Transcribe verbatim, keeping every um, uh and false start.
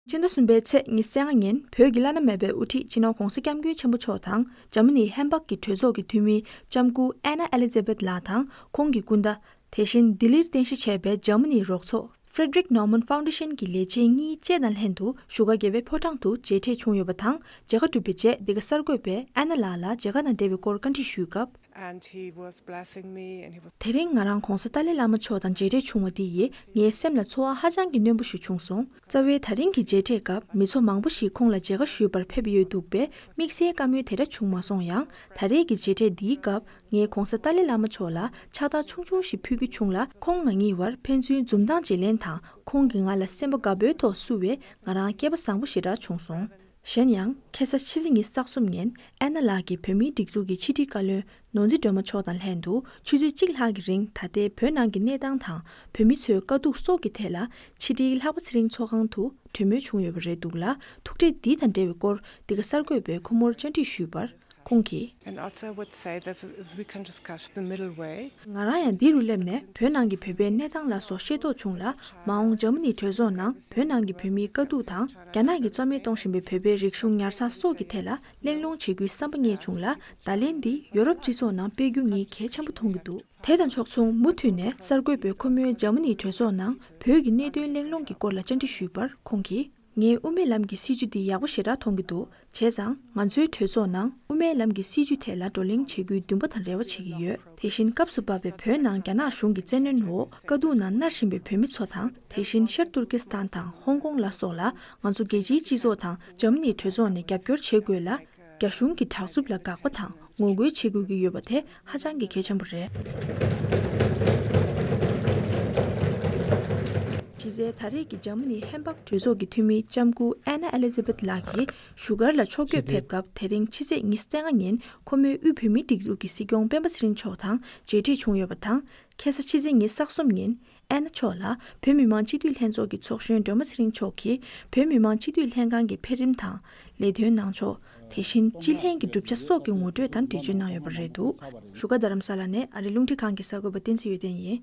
སྤྱི་ཟླ་གསུམ་པའི་ཚེས་ཉི་ཤུ་རྩ་ལྔ་ཉིན་བོད་ཀྱི་བླ་ན་མེད་པའི་དབུ་ཁྲིད་སྤྱི་ནོར་༧གོང་ས་༧སྐྱབས་མགོན་ཆེན་པོ་མཆོག་དང་འཇར་མ་ནི་ཧེམ་བྷག་གི་གྲོས་ཚོགས་ཀྱི་འཐུས་མི་ལྕམ་སྐུ་ཨན་ན་ཨེ་ལི་ཛེ་བེད་ལགས་དང་ཁོང་གི་སྐུ་ཟླ། དེ་བཞིན་ལྡི་ལིར་རྟེན་གཞི་བྱས་པའི་འཇར་མ་ནིའི་རོགས་ཚོགས་Friedrich Naumann Foundation གྱི་ལས་བྱེད་གཉིས་བཅས་དང་ལྷན་དུ་བཞུགས་སྒར་རྒྱལ་བའི་ཕོ་བྲང་དུ་མཇལ་འཕྲད་བྱུང་ཡོད་པ་དང་། མཇལ་ཁ་གྲུབ་པའི་རྗེས་འདི་ག་གསར་འགོད་པས་ཨན་ན་ལགས་ལ་མཇལ་ཁ་དང་འབྲེལ་བའི་སྐོར་བཀའ་འདྲི་ཞུས་སྐབས། And he was blessing me and he was དེ་རིང་ང་རང་༧གོང་ས་ཏཱ་ལའི་བླ་མ་མཆོག་དང་མཇལ་འཕྲད་བྱུང་བ་དེ་ཡིས་ངའི་སེམས་ལ་ཚོར་བ་ཧ་ཅང་གི་རྣོན་པོ་ཞིག་བྱུང་སོང་། རྩ་བའི་ད་རིང་གི་མཇལ་འཕྲད་སྐབས་མི་ཚོགས་མང་པོ་ཞིག་ཁོང་ལ་མཇལ་ཁ་ཞུས་པར་ཕེབས་ཡོད་འདུག་པས་དམིགས་བསལ་བཀའ་མོལ་དེ་འདྲ་བྱུང་མ་སོང་ཡང་། ད་རེས་ཀྱི་མཇལ་འཕྲད་འདིའི་སྐབས་ངས་༧གོང་ས་ཏཱ་ལའི་བླ་མ་མཆོག་ལ་ཕྱག་རྟགས་ཆུང་ཆུང་ཞིག་ཕུལ་རྒྱུ་བྱུང་ལ། ཁོང་ང་གཉིས་བར་ཕན་ཚུན་འཛུམ་མདངས་བརྗེ་ལེན་དང་། ཁོང་གིས་ང་ལ་སེམས་པ་དགའ་པོའི་ཐོག་བསུ་བས་ང་རང་སྐལ་པ་བཟང་པོ་ཞེ་དྲག་བྱུང་སོང་། གཞན་ཡང་ཁ་སང་ཕྱི་ཚེས་ཉི་ཤུ་རྩ་གསུམ་ཉིན་ཨན་ན་ལགས་ཀྱིས་བོད་མིའི་སྒྲིག་འཛུགས་ཀྱི་ཕྱི་དྲིལ་བཀའ་བློན་ནོར་འཛིན་སྒྲོལ་མ་མཆོག་དང་ལྷན་དུ་ཆུ་ཚོད་གཅིག་ལྷག་གི་རིང་ད་ལྟའི་བོད་ནང་གི་གནས་སྟངས་དང་བོད་མི་ཚོའི་དཀའ་སྡུག་སོགས་ཀྱི་ཐད་ལ་ཕྱི་དྲིལ་ལྷག་པ་ཚེ་རིང་ཚོགས་ཁང་དུ་གྲོས་མོལ་བྱུང་ཡོད་པ་རེད་འདུག་ལ། ཐུག་འཕྲད་འདི་དང་འབྲེལ་བའི་སྐོར་འདི་ག་གསར་འགོད་པས་ཁོ་མོར་བཅར་འདྲི་ཞུས་པར། ཁོང་གིས། And also I would say that we can discuss the middle way. ང་རང་ཡང་འདི་རུ་སླེབས་ནས་བོད་ནང་གི་བོད་པའི་གནས་སྟངས་ལ་སོགས་ཤེས་རྟོགས་བྱུང་ལ། མ་འོངས་འཇར་མ་ནིའི་གྲོས་ཚོགས་ནང་བོད་ནང་གི་བོད་མིའི་དཀའ་སྡུག་དང་། རྒྱ་ནག་གིས་རྩ་མེད་གཏོང་བཞིན་པའི་བོད་པའི་རིག་གཞུང་ཉར་ཚགས་སོགས་ཀྱི་ཐད་ལ་གླེང་སློང་བྱེད་རྒྱུའི་བསམ་པ་རྙེད་བྱུང་ལ། བརྡ་ལན་འདི་ཡོ་རོབ་སྤྱི་ཚོགས་ནང་སྤེལ་རྒྱུ་ངས་གལ་ཆེན་པོ་མཐོང་གི་འདུག་དེ་དང་ཕྱོགས་མཚུངས་མུ་མཐུད་ནས་གསར་འགོད་པས་ཁོ་མོའི་འཇར་མ་ནིའི་གྲོས་ཚོགས་ནང་བོད་ཀྱི་གནད་དོན་གླེང་སློང་གི་སྐོར་ལ་བཅར་འདྲི་ཞུས་པར་ཁོང་གིས། ངས་དབུ་མའི་ལམ་གྱི་སྲིད་བྱུས་འདི་ཡག་པོ་ཞེ་དྲག་མཐོང་གི་འདུག་བྱས་ཙང་ང་ཚོའི་གྲོས་ཚོགས་ནང་དབུ་མའི་ལམ་གྱི་སྲིད་བྱུས་ཐད་ལ་བགྲོ་གླེང་བྱེད་རྒྱུའི་འདུན་པ་དང་རེ་བ་བྱེད་ཀྱི་ཡོད། དེ་བཞིན་སྐབས་སུ་བབས་པའི་བོད་ནང་རྒྱ་ནག་གཞུང་གི་བཙན་གནོན་འོག་དཀའ་སྡུག་ནང་མནར་བཞིན་པའི་བོད་མི་ཚོ་དང་། དེ་བཞིན་ཤར་ཏུར་ཀི་སི་ཐན་དང་ཧོང་ཀོང་ལ་སོགས་ལ་ང་ཚོ་རྒྱལ་སྤྱིའི་སྤྱི་ཚོགས་དང་འཇར་མ་ནིའི་གྲོས་ཚོགས་ནས་རྒྱབ་སྐྱོར་བྱེད་དགོས་ལ། རྒྱ་གཞུང་གི་དྲག་རྩུབ་ལ་དགག་པ་དང་ངོ་རྒོལ་བྱེད་དགོས་ཀྱི་ཡོད་པ་དེ་ཧ་ཅང་གི་གལ་ཆེན་པོ་རེད། གཞི་རྩའི་ད་རེས་ཀྱི་འཇར་མ་ནིའི་ཧེམ་བྷག་གྲོས་ཚོགས་ཀྱི་འཐུས་མི་ལྕམ་སྐུ་ཨན་ན་ཨེ་ལི་ཛེ་བེད་ལགས་ཀྱིས་བཞུགས་སྒར་ལ་ཕྱོགས་བསྐྱོད་ཕེབས་སྐབས། དེ་རིང་ཕྱི་ཚེས་ཉི་ཤུ་རྩ་ལྔ་ཉིན་ཁོ་མོས་དབུས་བོད་མིའི་སྒྲིག་འཛུགས་ཀྱི་སྲིད་སྐྱོང་སྤེན་པ་ཚེ་རིང་མཆོག་དང་མཇལ་འཕྲད་བྱུང་ཡོད་པ་དང་། ཁ་སང་ཕྱི་ཚེས་ཉི་ཤུ་རྩ་གསུམ་ཉིན་ཨན་ན་མཆོག་ལ་བོད་མི་མང་སྤྱི་འཐུས་ལྷན་ཚོགས་ཀྱི་ཚོགས་གཞོན་སྒྲོལ་མ་ཚེ་རིང་མཆོག་གིས་བོད་མི་མང་སྤྱི་འཐུས་ལྷན་ཁང་གི་འཕེལ་རིམ་དང་། ལས་དོན་གནང་ཕྱོགས། དེ་བཞིན་སྤྱི་ལྷན་གྱི་གྲུབ་ཆ་སོགས་ཀྱི་ངོ་སྤྲོད་དང་འགྲེལ་བརྗོད་གནང་ཡོད་པ་རེད་འདུག་བཞུགས་སྒར་རྡ་རམ་ས་ལ་ནས་ཨ་རིའི་རླུང་འཕྲིན་ཁང་གི་གསར་འགོད་པ་བསྟན་འཛིན་འོད་ལྡན་ཡིན།